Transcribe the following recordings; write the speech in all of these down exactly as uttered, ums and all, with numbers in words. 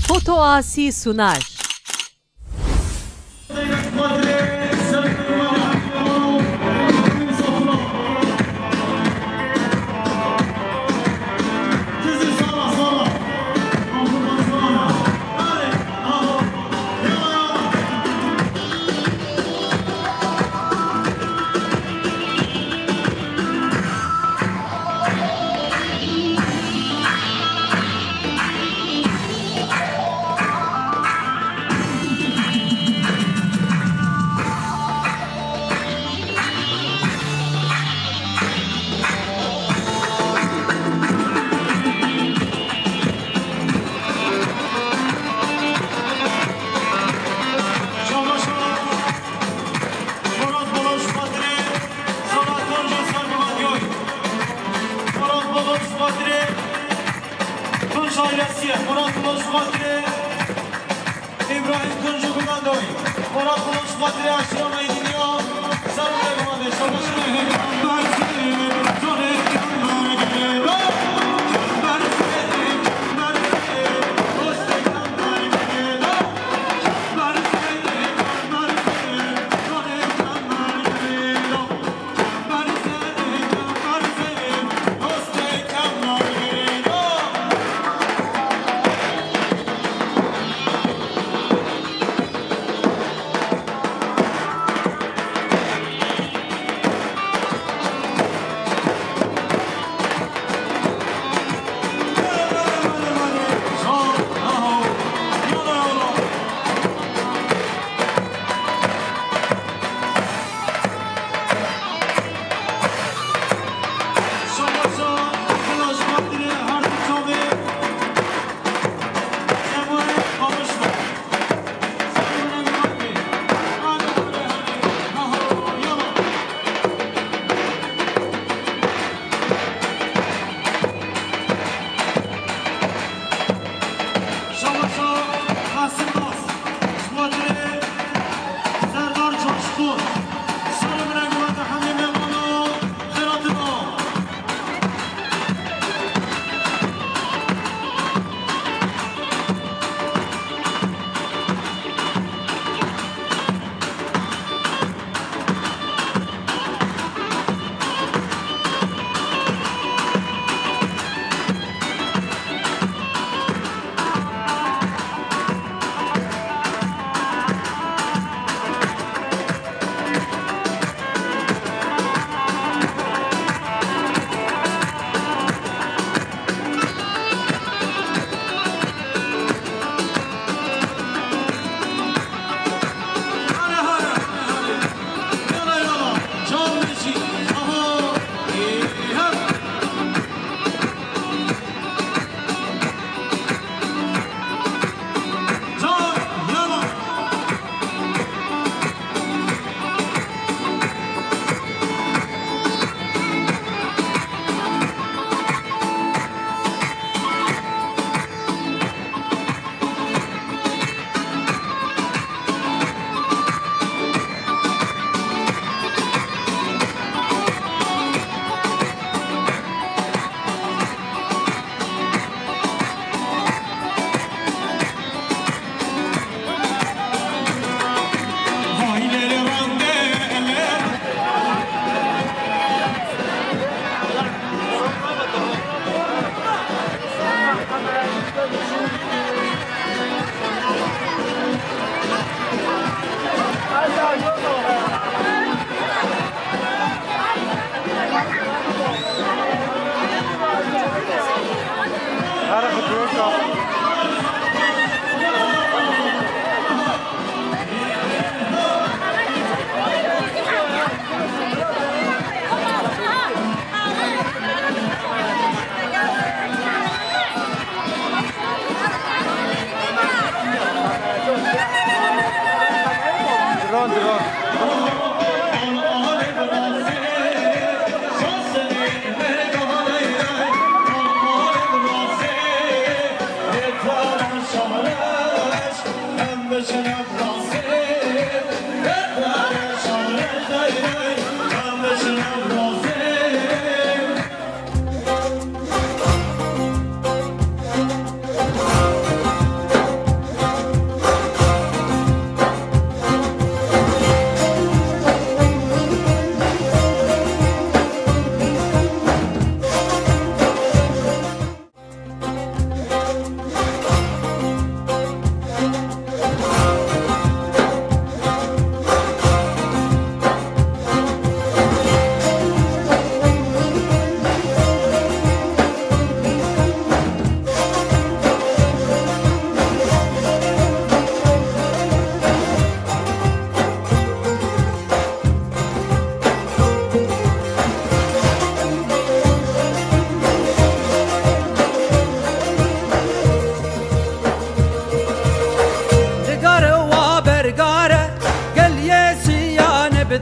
Foto Asi sunar. Murat Boloş Fatire, Salah Tuncu Sargıma Göy. Murat Boloş Fatire, Tunç ailesi, Murat Boloş Fatire, İbrahim Tuncu Gulandoy. Murat Boloş Fatire, aşırı ama ediliyor. Sarı Gulandoy, savaşın.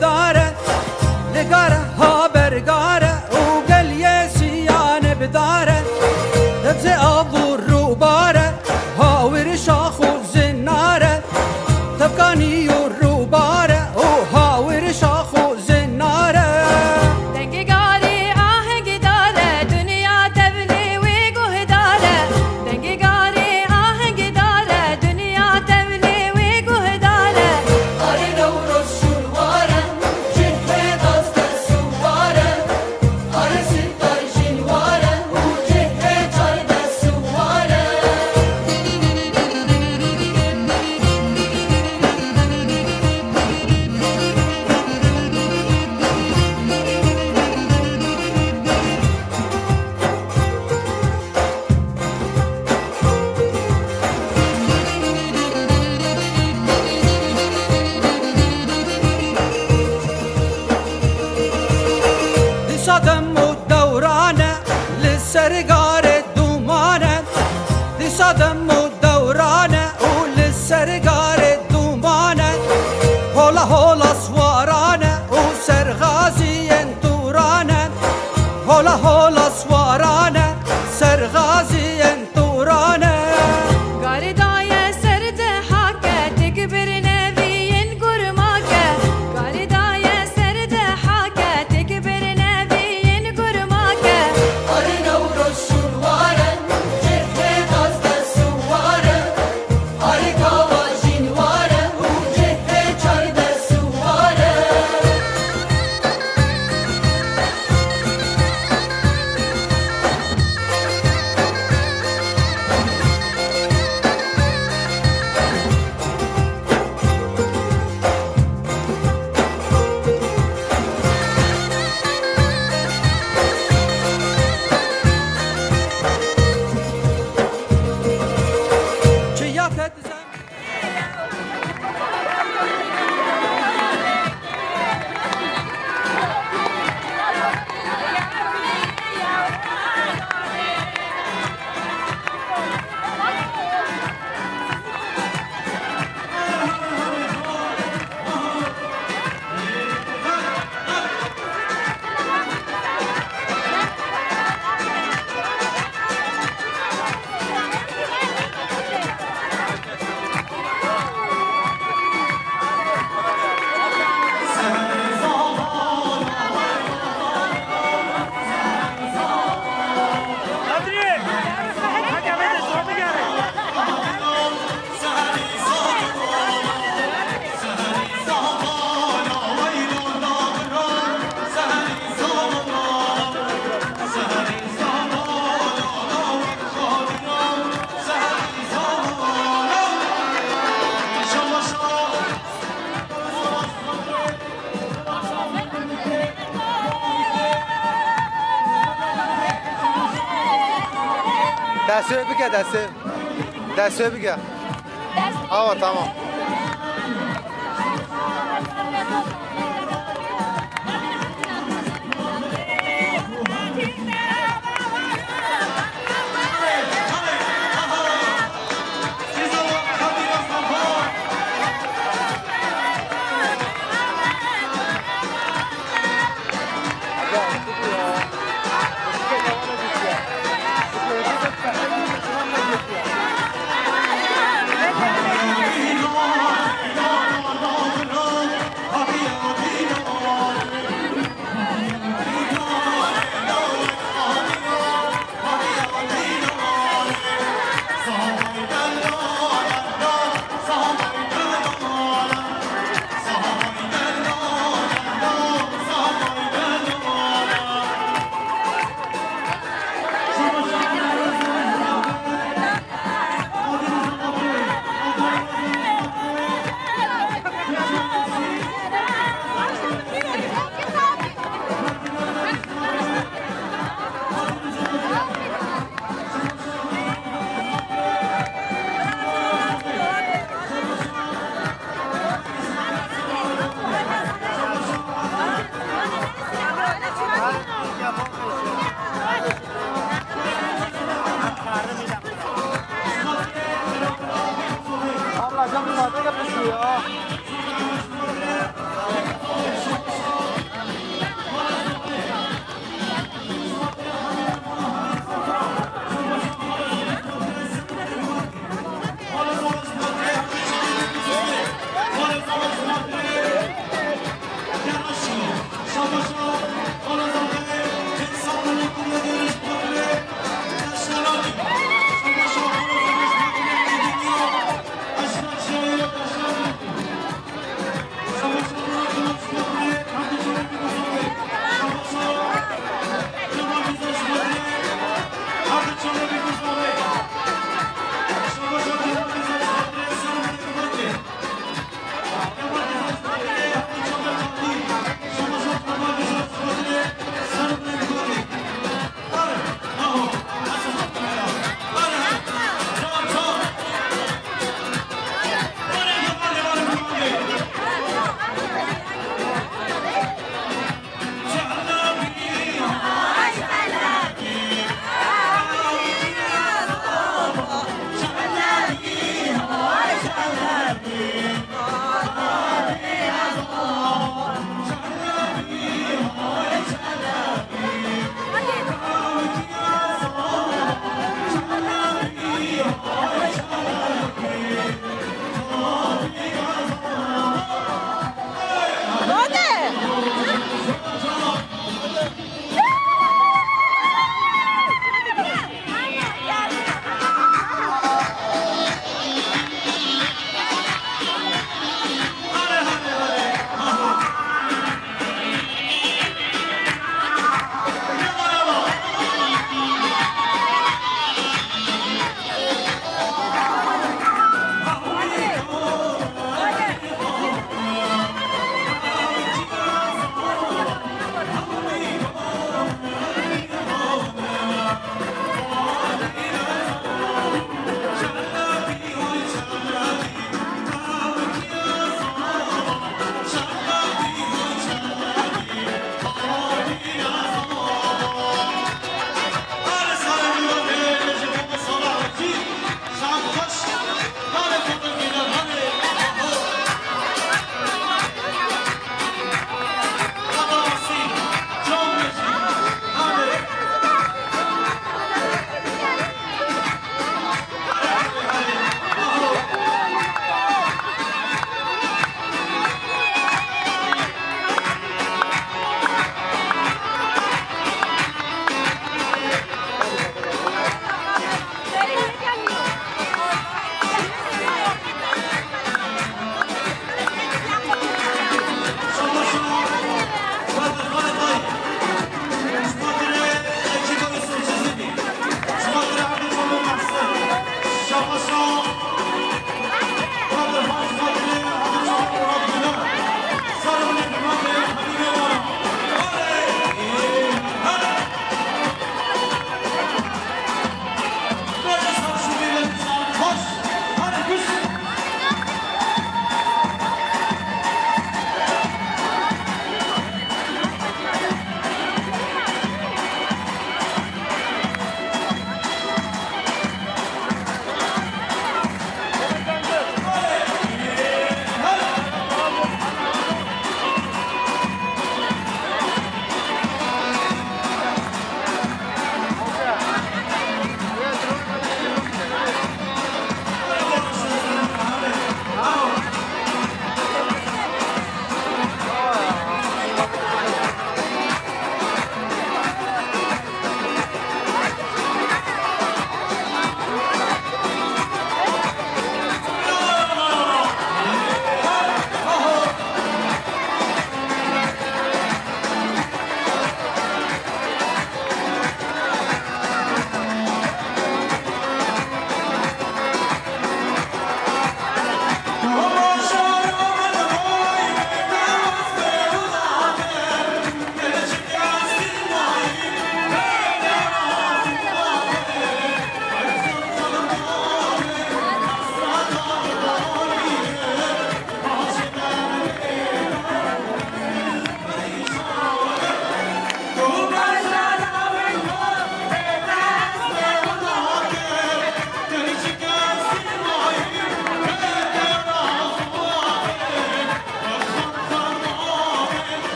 Dare, li gare ha bergare û geliyê siyanê bidare. Debzê av û rûbare, hawir şax û zinare. Tevkanî û rûbare û hawir şax û zinare. Dengê garê ahengê dare, dinya tevlê wê guhdare. Dengê garê ahengê dare, dinya tevlê wê guhdare. Arê Newroz şûn ware, cihê dazde sûware. Arê Sîptar jîn ware û cihê çarde sûware. Dîsa dem û dewran e, li ser garê dûman e. Dîsa dem û dewran e û li ser garê dûman e. Hola hola swaran e û ser xaziyên tûran e. Hola hola swaran e, ser xaziyên tûran e. Garê daye ser dihake, têk bir neviyên gurmake. Garê daye ser dihake, têk bir neviyên gurmake. Arê Newroz şûn ware, cihê dazde sûware. Arê Kawa jîn ware û cihê çarde sûware. Çiya te dizem. Destê bike, destê. Destê bike. Awa, tamam. Abla, sen bu madde yapıyorsun ya.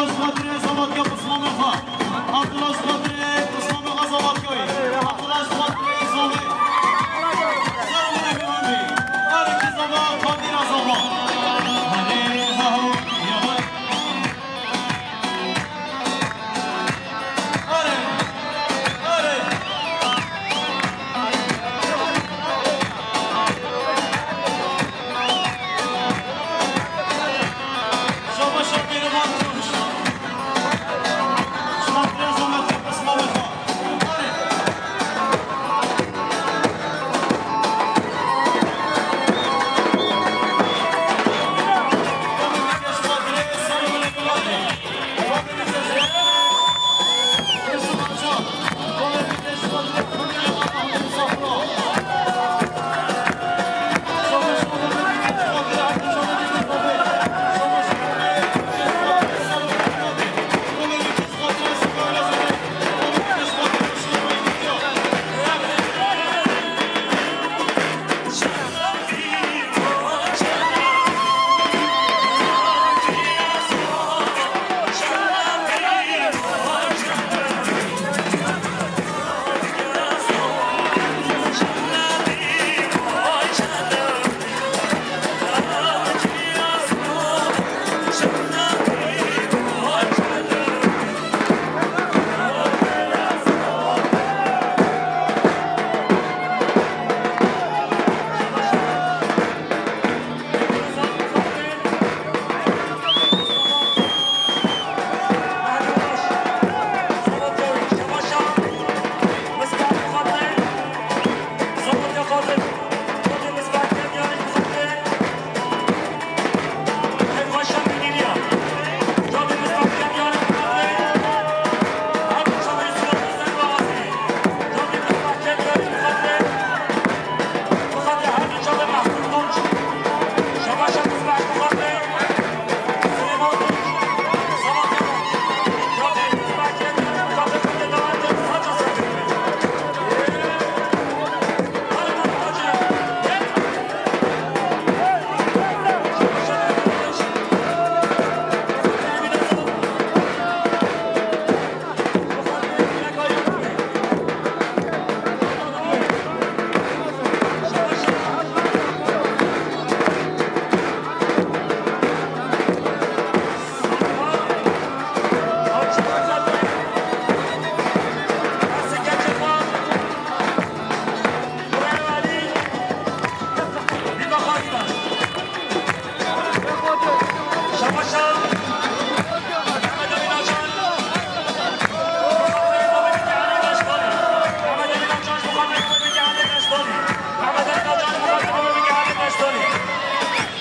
Xatirê zavatke pismamê xwe. Abdullah ji xatirê pismamê xwe zavatke wê. Abdullah ji xatirê zovê. Ser û binê bî. Erê kî zava, Qadir Azava. Erê, ha, ha, ya, ha. Erê, erê.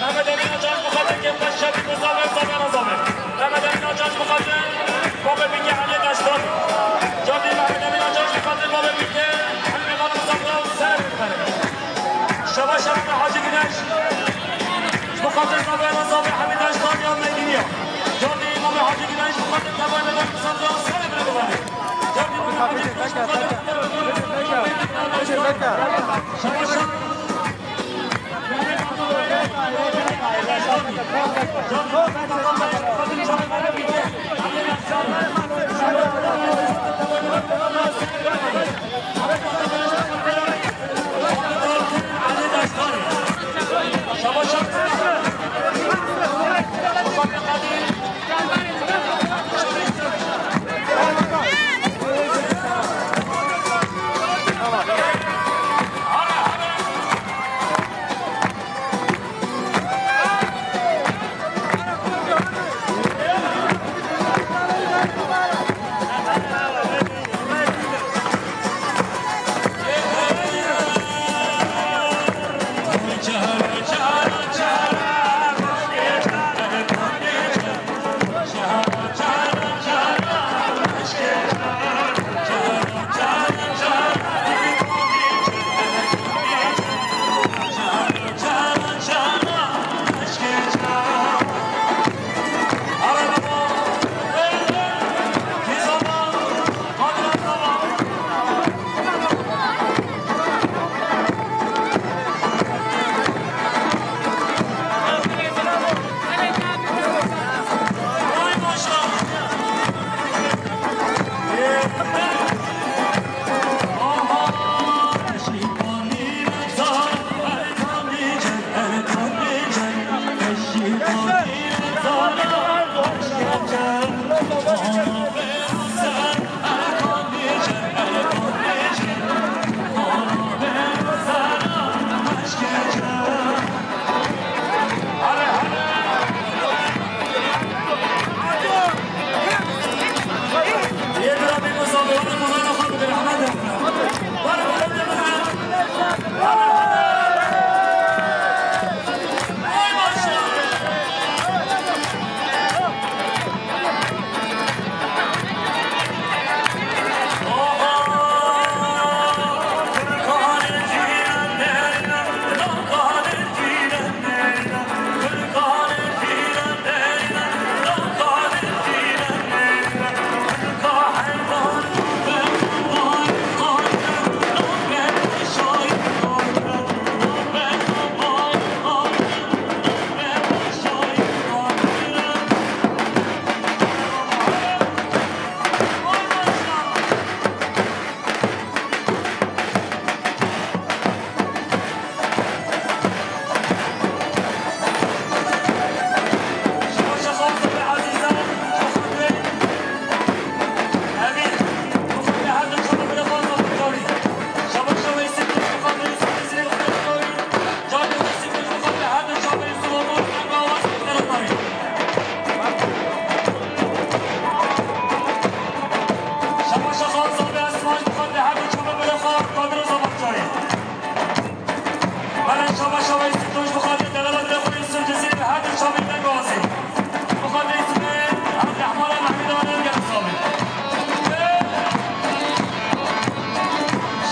Mehmet Emin Acar ji bo xatir kêm xwe şevî ku zave, zave re zave. Mehmet Emin Acar ji bo xatir babê bîkê Elê Deştanî. Cavî Mehmet Emin Acar ji bo xatir babê bîkê Elê Xatir Zafra û serê bibere. Şeva şeva me Hacî Güneş. Ji bo xatir zave re zave Hemî Deştanî ya Meydîniya. Cavî Îmamê Hacî Güneş ji bo xatir tevayê me Zafra û serê bibere. Cavî Îmamê Hacî Güneş ji bo xatir tevayê me Zafra û serê bibere. Şeva şeva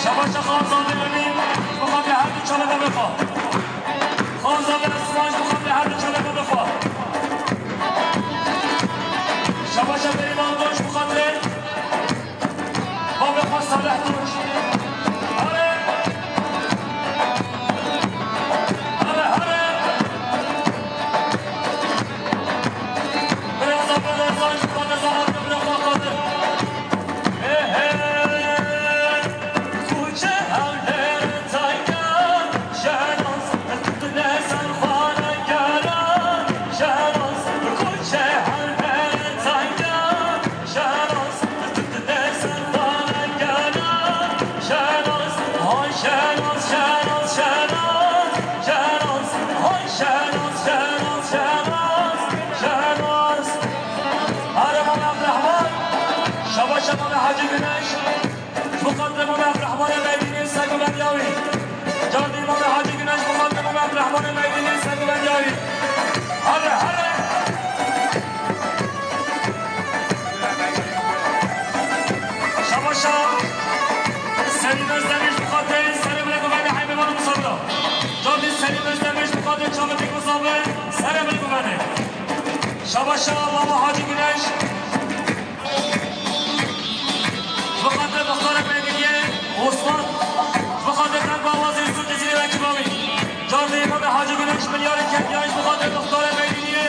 Şabaşa Xanzadê Emîn, bi xatirê her du çalê bavê xwe. Xanzadê Esmanc, bi xatirê her du çalê bavê xwe. Şabaşa Bêrîvan Tunç, bi xatirê bavê xwe Salih Tunç. Here! Here, here! Birêza Bêrîvan Tunç, bi xatirê Zahar, bi xatirê Qadir. Şabaş Şaban Hacı Güneş. Ji bo xatirê Mala Abdurrahmanê Meydînî, ser bi bendiya wî. Cardî Mala Hacî Güneş, bi xatirê Mala Abdurrahmanê Meydînî, ser bi bendiya wî. Here, here. Şabaşa Selîm Özdemir, bi xatirê serê bile bi benê heybê bana musafira. Cardî Selîm Özdemir, bi xatirê çavê pêk musafir, serê bile bi benê. Şabaşa Mala Hacî Güneş. Ji bo xatirê Mextarê Meydîniyê Osman, ji bo xatirê deng û awazê Yusuf Cizîrî ve kibawî. Cardê Îmamê Hacî Güneş milyarê ketiyan ji bo xatirê Mextarê Meydîniyê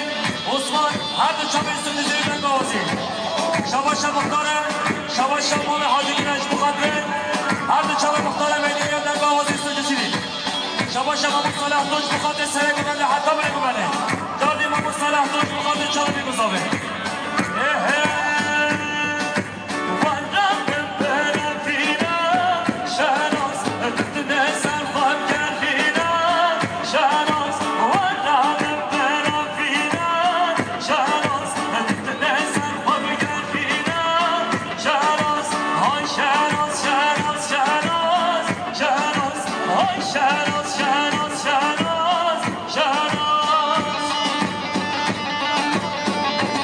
Osman, her du çavê Yusuf Cizîrî deng û awazê. Şabaşa Mextarê, şabaşa Mamê Hacî Güneş ji bo xatirê her du çavê Mextarê Meydîniyê deng û awazê Yusuf Cizîrî. Şabaşa Mamê Salih Tunç ji bo xatirê serê guvende heta binê guvende. Cardê Mamê Salih Tunç ji bo xatirê çavê pêk musafir.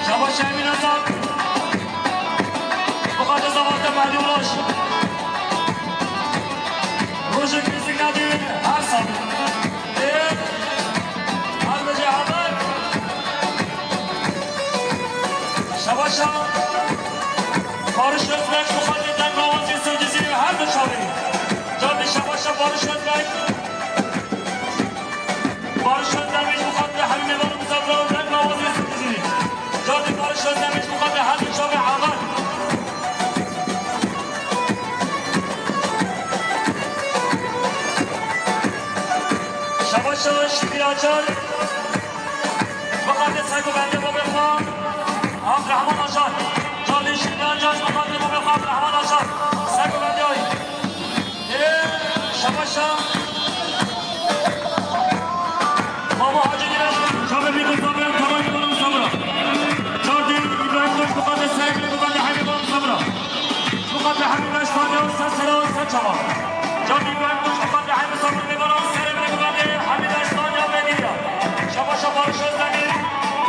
Şabaş Emîn Hasan. Bu kadar zamanda Mehdi Ulaş. Rojek Müzik Nadî her sal. Ê, her gece haber. Şabaşa Barış Özbek, bu kadar dengavazî sözcüsü her bir çağrı. Tabii Şabaşa Barış Özbek. Barış Özdemir ji bo xatirê hemî mêvanên misafirên deng awazê sirkizî. Cardê Barış Özdemir ji bo xatirê her du çavê heval. Şabaşa Şikrî Acar. Ji bo xatirê serguvendê babê xwe Abdurrahman Acar. Rahman Acar, Sego Bendiyayî. Ê, şabaşa. Baba Hacı Güneş, çavê bî kuzavê, tamam, bana sabra. Çardî, İbrahim Koç, bu kadar sevgili, bu kadar hayırlı, bana sabra. Bu kadar hayırlı, beş tane olsa, sıra olsa, çava. Çardî, İbrahim Koç, bu kadar hayırlı, sabır, bu kadar sevgili, bu kadar hayırlı, beş tane, ya, Medya. Şabaşa Barış Özdemir,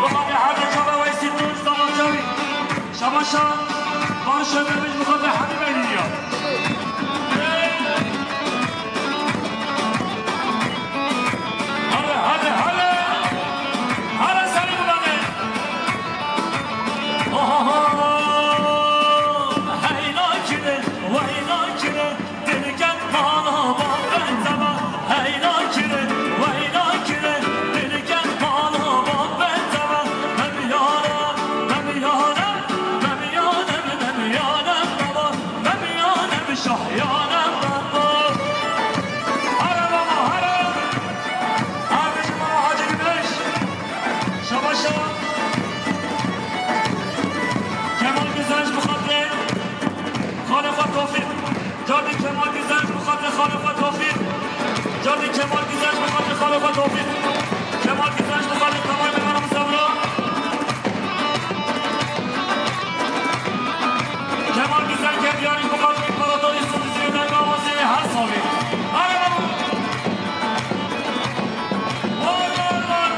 bu kadar hayırlı, çava, Veysi Tunç, zaman çavi. Şabaşa Barış Özdemir, bu kadar hayırlı, Medya. Hadi, hadi, hadi. Hadi seni kullanın. Oho. Hey nakire, vay nakire. Dilket bana bak ben sana. Hey nakire, vay nakire. Dilket bana bak ben sana. Hem yâre, hem yâre, hem yâre, hem yâre baba. Meryem Şahyane baba. Hara baba, hara. Abicim bana Hacı Güneş. Şabaşa. Kemal Güzel bu kadre. Xalifa Tofik. Cadi Kemal Güzel bu kadre. Xalifa Tofik. Cadi Kemal Güzel bu kadre. Xalifa Tofik. Kemal Güzel bu kadre. Tamam, Kemal Mustafa. Kemal Güzel geldi, yani bu kadar imparator üstü düzeyde kalması her sabi. Hadi bakalım. Var, var, var.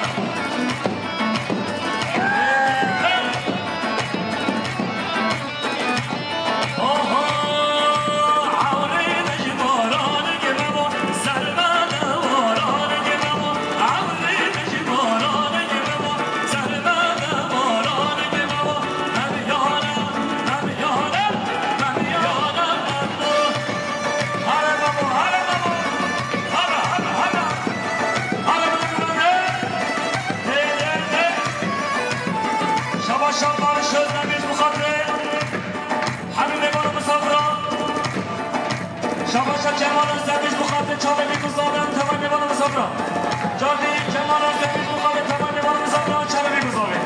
Oho, awrê ji baran gibi bu, serme de waran gibi bu, awrê ji baran gibi bu, serme de waran gibi bu. Şabaşa Barış Özdemir bu kadre. Hamide Banu Musafira. Şabaşa Kemal Özdemir bu kadre. Çavê Bîkuzavê. Tamam, Banu Musafira. Cardî Kemal Özdemir bu kadre. Tamam, Banu Musafira. Çavê Bîkuzavê.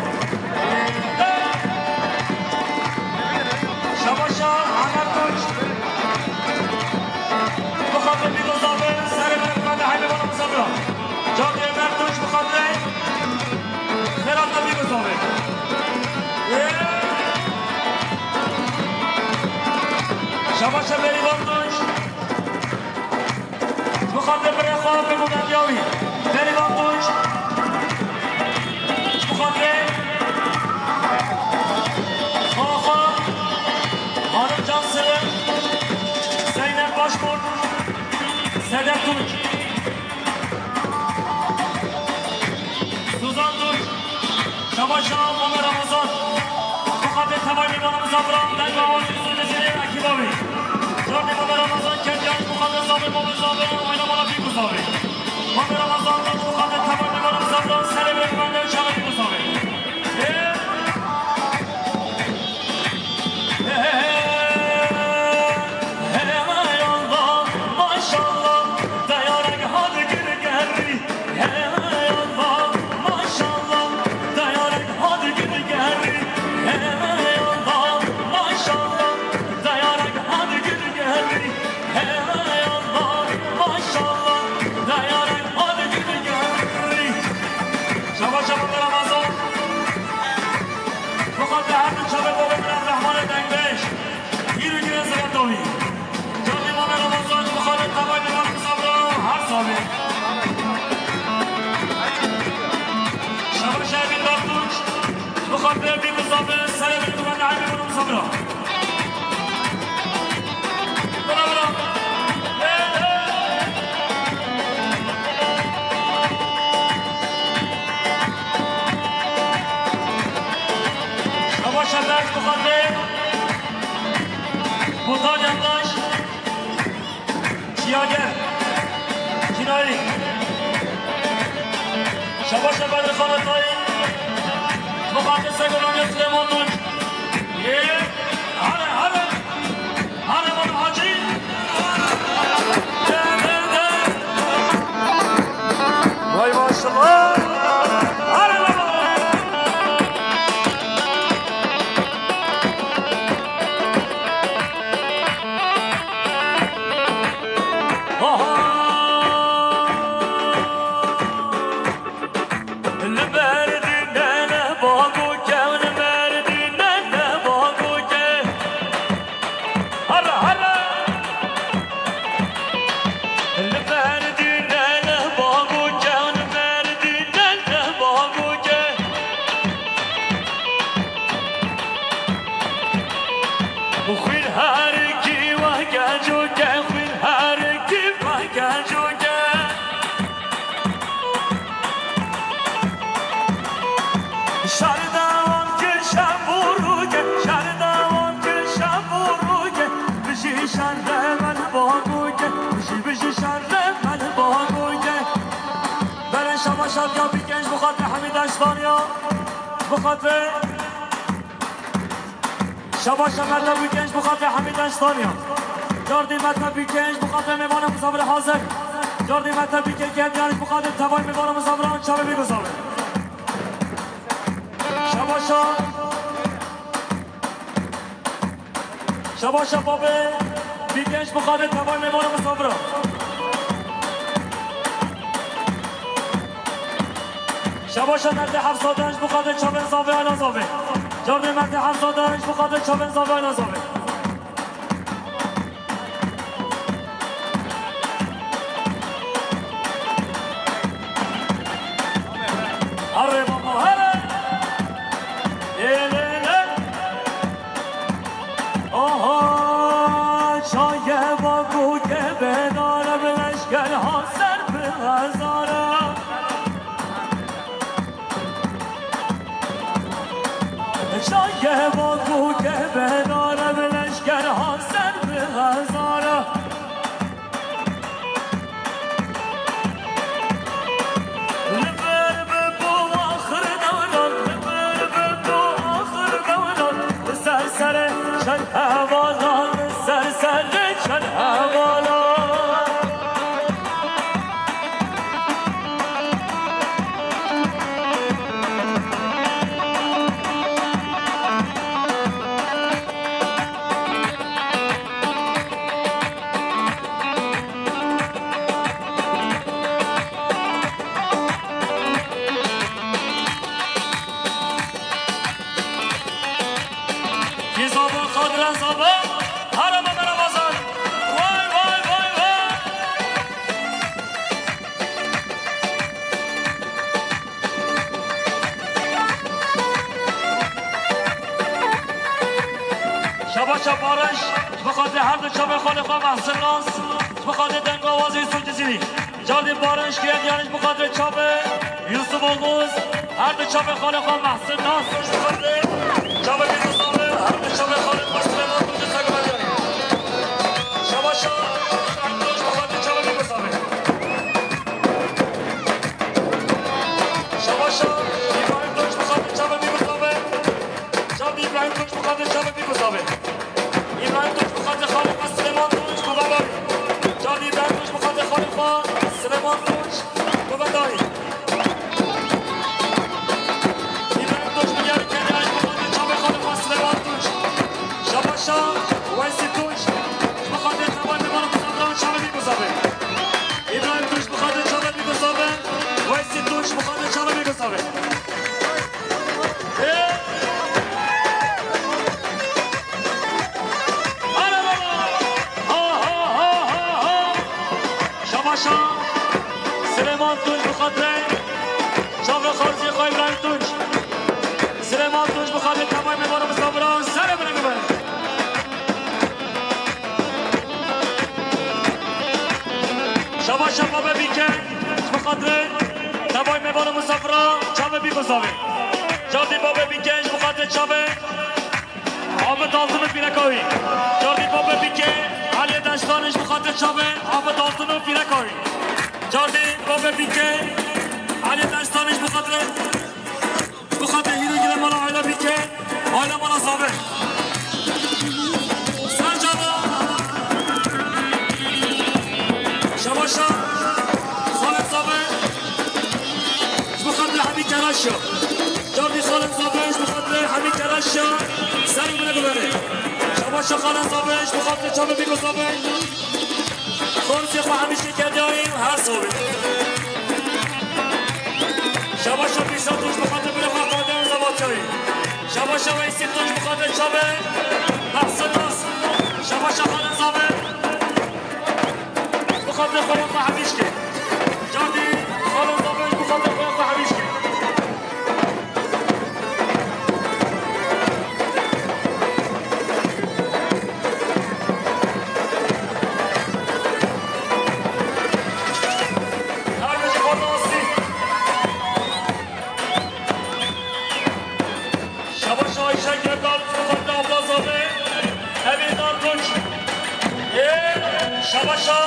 Şabaşa Ahmet Tunç. Mixatir Bîkuzavê, serê min, Hemî Banu Musafira. Cardî Ömer Tunç, mixatir. Xêrat Bîkuzavê. Şabaşa Berivan Tunç. Mixatir birê xwe, bi Mûnevîya wî. Berivan Tunç. Mixatir. Xaxa. Xanim Can Sirri. Zeynep Başkurt. Sedef Tunç. Suzan Tunç. Şabaşa Mame Ramazan. Mixatir tevayê Mame Ramazan bira, deng awazî zû dizîrê ekîba wî. Cardî Mame Ramazan, Kediyan, mixatir Zabir Mame Zabir, oyna mala Bîkuzavê. Mame Ramazan Tunç, mixatir tevayê Mame Ramazan bira, serê bira, bende çaxê Bîkuzavê. Ê! Şabaş, şabaş, Ramazan. Mixatir her du çavê bavê min Rehmanê dengbêj. Hîr û girê zireta wî. Cardî Mame Ramazan, mixatir tevayê Mame Musafira, her sabê. Şabaş Evîn Bertunç, mixatir Evîn Musafir, serê min Mame Musafira. Bira, bira. Hey, hey. Şabaş Evîn Musafir. Botan Yandaş. Çiyager. Çinayî. Şabaş Bedri Xan Atayî. Mixatir Sego Namya Silêman Tunç. Yê. Hale, hale. Hale bana Hacî. De, de, de. Vay maşallah. Hale baba. Hemî Daştaniya, bi xatirê Şabaşa Mete Bîkenc, bi xatirê Hemî Daştaniya. Cardî Mete Bîkenc, bi xatirê mêvanê misafirê hazir. Cardî Mete Bîkenc, geldiyanî bi xatirê tevayê mêvanê misafiran çavê bî bizavê. Şabaşa. Şabaşa babê Bîkenc, bi xatirê tevayê mêvanê misafira. Şabaşa merdê Hefsa Denc, bi xatirê çavên zavê, ayna zavê. Cardê merdê Hefsa Denc, bi xatirê çavên zavê, ayna zavê. Here baba, here. Ê lê lê. Aha, çaye baku ke bedare bi leşker ha ser bi hezare. Çaye baku ke bedare bi leşker ha ser bi hezare. Li vir bibo axir dewran, li vir bibo axir dewran, li ser serê çend hevalan, li ser serê çend hevalan. Kî zaba, Qadiran zaba, hereme meremazan. Vay, vay, vay, vay. Şabaşa Barış, ji bo xatirê her du çavê xalê xwe Mehsin Nas, ji bo xatirê dengawazê Yusuf Cizîrî. Cardî Barış, geldiyanî ji bo xatirê çavê Yusuf Oguz, her du çavê xalê xwe Mehsin Nas, ji bo xatirê çavê Yusuf Oguz, her du çavê xalê xwe Süleyman Tunç, Seyda Geldiyanî. Şabaşa Tunç, ji bo xatirê çavê Yusuf Oguz. Şabaşa Îbrahîm Tunç, bi xatirê çavê Mîmir Zavê. Cardî Îbrahîm Tunç, bi xatirê çavê Mîmir Zavê. Îbrahîm Tunç, bi xatirê xalê xwe Silêman Tunç, Guvedarî. Cardî Îbrahîm Tunç, bi xatirê xalê xwe Silêman Tunç, Guvedarî. Îbrahîm Tunç, bi gelî kenya, ji bo xatirê çavê xalê xwe Silêman Tunç. Şabaşa Weysî Tunç, ji bo xatirê çavê Mîmir Zavê, çavê Mîmir Zavê. Îbrahîm Tunç, bi xatirê çavê Mîmir Zavê. Weysî Tunç, bi xatirê çavê Mîmir Zavê. Şabaşa Silêman Tunç, bi xatirê çavê xarzî xwe Îbrahîm Tunç. Silêman Tunç, bi xatirê tevayê mêvanê misafiran, serê bine guberê. Şabaşa Babê Bîke, ji bo xatirê tevayê mêvanê misafiran, çavê Mîmir Zavê. Cardî Babê Bîke, ji bo xatirê çavê Abid Altın û Pîreka wî. Cardî Babê Bîke, Eliyê Deştanê, ji bo xatirê çavê Abid Altın û Pîreka wî. Cardî Babê Bîke, Eliyê Deştanê, ji bo xatirê, ji bo xatirê hîro girê mala aîla Bîke, aîla mala Zavê. Ser cava. Şabaşa xalê Zavê, ji bo xatirê Hemî Keraşa. Cardî xalê Zavê, ji bo xatirê Hemî Keraşa, serê bine guberê. Şabaşa xalê Zavê, ji bo xatirê çavê Mîmir Zavê. Xorcê xwe hemîşkê kerdiyayî her sabê. Şabaşa Pîrsa Tunç, bi xatirê birê xwe Qadiran Zavatayî. Şabaşa Weysî Tunç, bi xatirê çavê Mehsin Nas. Şabaşa xalê Zavê. Bi xatirê xwe ya xwe hemîşkê. Cardî xalê Zavê, ji bo xatirê xwe ya xwe hemîşkê. Her bijî xwe nasî. Şabaş Ayşe Gerdal, Fatma Abla Zabe, Emîr Nartunç. Ê, şabaşa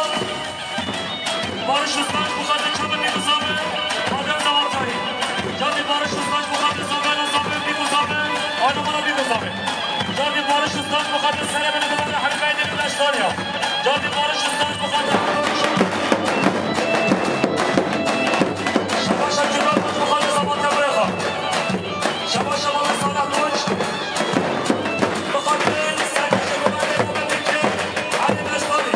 Barış Uzman, bu kadar çabuk bir kızı. Adem Zavatay. Hadi bana bir mesafir. Cardî Barış Ustaz bu kadar selamını kullandı. Hadi ben de bir taş var ya. Cardî Barış Ustaz bu kadar. Şabaş Akçılar bu kadar zaman da bırakın. Şabaş Şabaş Salah Tunç. Bu kadar. Sen de bu kadar. Hadi ben sana.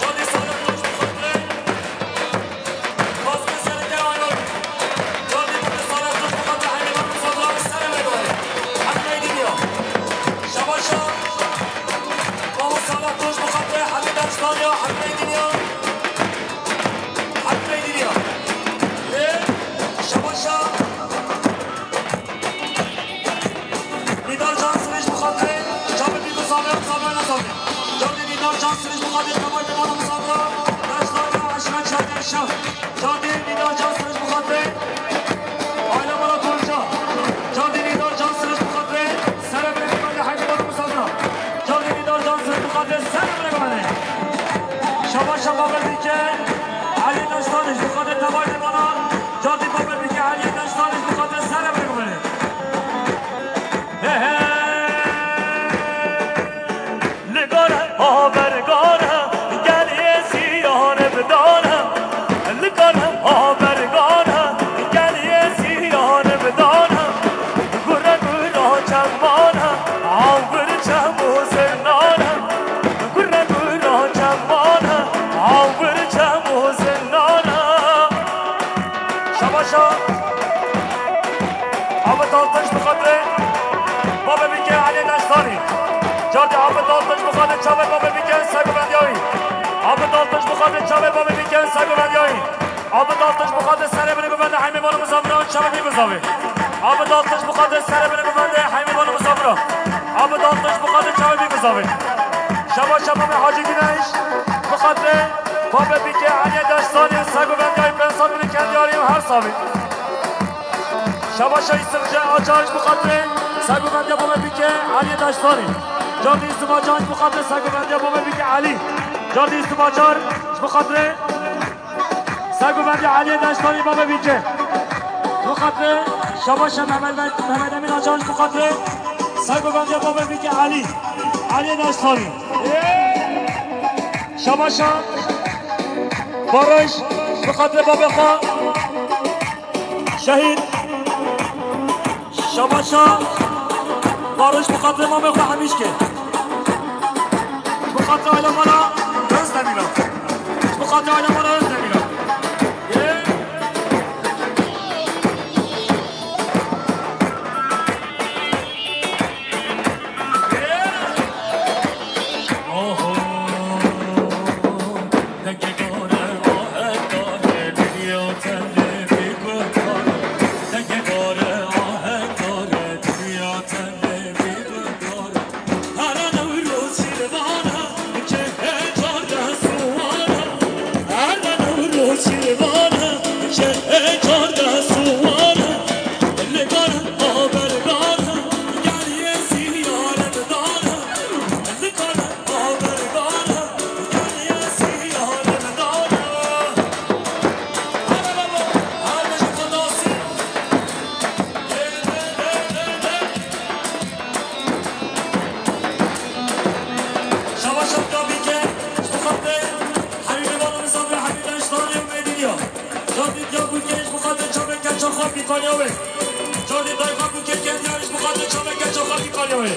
Cardî Salah Tunç bu kadar. Nîdar Can Sirîc bi xatirê çavê bî bi zavê, zavê ne zavê. Cardî Nîdar Can Sirîc bi xatirê tevay bi bana misafira. Daşlar ya aşma çarpı şev. Cardî Nîdar Can Sirîc bi xatirê. Aile bana Gonca. Cardî Nîdar Can Sirîc bi xatirê. Sere bile bi bana haydi bana misafira. Cardî Nîdar Can Sirîc bi xatirê. Sere bile bi bana. Şabaş şabaş bike. Ali Daştaniş bi xatirê tevay bi bana. Cardî baba bike Ali Daştaniş bi xatirê. Sere bile bi bana. He he. Li gor habergor gelê ziyan bidan. Li gor habergor gelê ziyan bidan. Gure gura çeman, awir çem û zinan. Gure gura çeman, awir çem û zinan. Şabaşa. Abid Altınç bi xatirê Babê Bîkê Elî Deştanî. Cardî Abid Altınç bi xatirê çavê Babê Bîkê Segûvendiyayî. Abid Altınç bi xatirê çavê Babê Bîkê Segûvendiyayî. Abid Altınç bi xatirê serê binê bivende heymê bana mizaviran çavê bî bizavê. Abid Altınç bi xatirê serê binê bivende heymê bana mizaviran. Abid Altınç bi xatirê çavê bî bizavê. Şabaşa Babê Hacî Güneş bi xatirê Babê Bîkê Elî Deştanî Segûvendiyayî pênc sed binê kendiyarî her savê. Şabaşa Yusuf Acar ji bo xatirê Segûvendiya Babê Bîkê Elî Deştanî. Cardî Yusuf Acar ji bo xatirê Segûvendiya Babê Bîkê Elî. Cardî Yusuf Acar ji bo xatirê Segûvendiya Elî Deştanî Babê Bîkê. Ji bo xatirê Şabaşa Mehmet, Mehmet Emîn Acar ji bo xatirê Segûvendiya Babê Bîkê Elî. Elî Deştanî. Şabaşa Barış ji bo xatirê babê xwe. Şehîd Şabaşa Barış bi xatirê mamê xwe Hemîşkê. Bi xatirê alemana Özdemîra. Bi xatirê alemana Özdemîra. Yê. Yê. Oho. Şabaş Abdullah Bîke, ji bo xatirê Hemîdê Balo Misafir Hemîd Deştanê û Medîniya. Cardî Diyarbûkê ji bo xatirê çavê keça xwe Bîkaniya wê. Cardî dayxa Bûkê Kendiyarî ji bo xatirê çavê keça xwe Bîkaniya wê.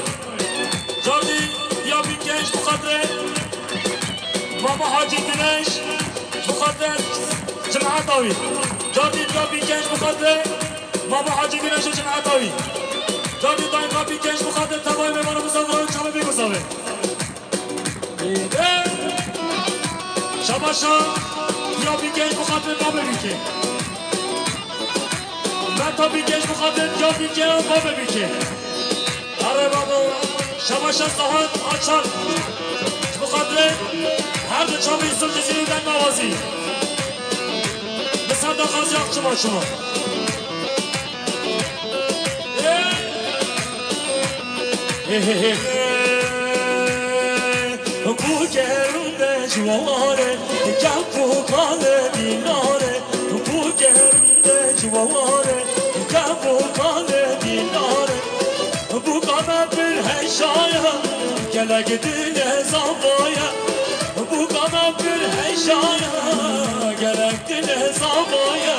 Cardî Diyarbûkê ji bo xatirê Mama Hacî Güneş, ji bo xatirê cemaeta wî. Cardî Diyarbûkê ji bo xatirê Mama Hacî Güneş û cemaeta wî. Cardî dayxa Bîkê ji bo xatirê tevayê mêvanan mizaviran çavê bî bizavê. Şabaşa Diyarbûkê ji bo xatirê babê Bîkê. Meta Bîkê ji bo xatirê Diyarbûkê û babê Bîkê. Erê babo, şabaşa Sahat Açar. Ji bo xatirê her du çavê Yusuf Cizîrî û Deng Mawazî. Bi ser daxwaziya çima çima. Ê! Ê, ê, ê. Bu gerinde civare, kempu kale dinare. Bu gerinde civare, kempu kale dinare. Me pir heşaya, gelek dilê zavoye. Bûka me pir heşaya, gelek dilê zavoye.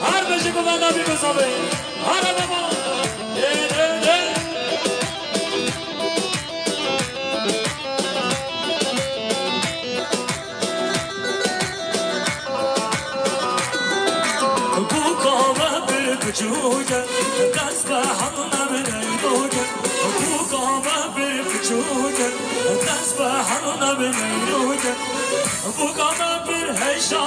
Her bijî ku venda bî bizavê. Here baba. Lê, lê, lê. Bûka me pir piçûk e, dest bi hev nebin eynok e. Bûka me pir piçûk e, dest bi hev nebin eynok e. Bûka me pir heşa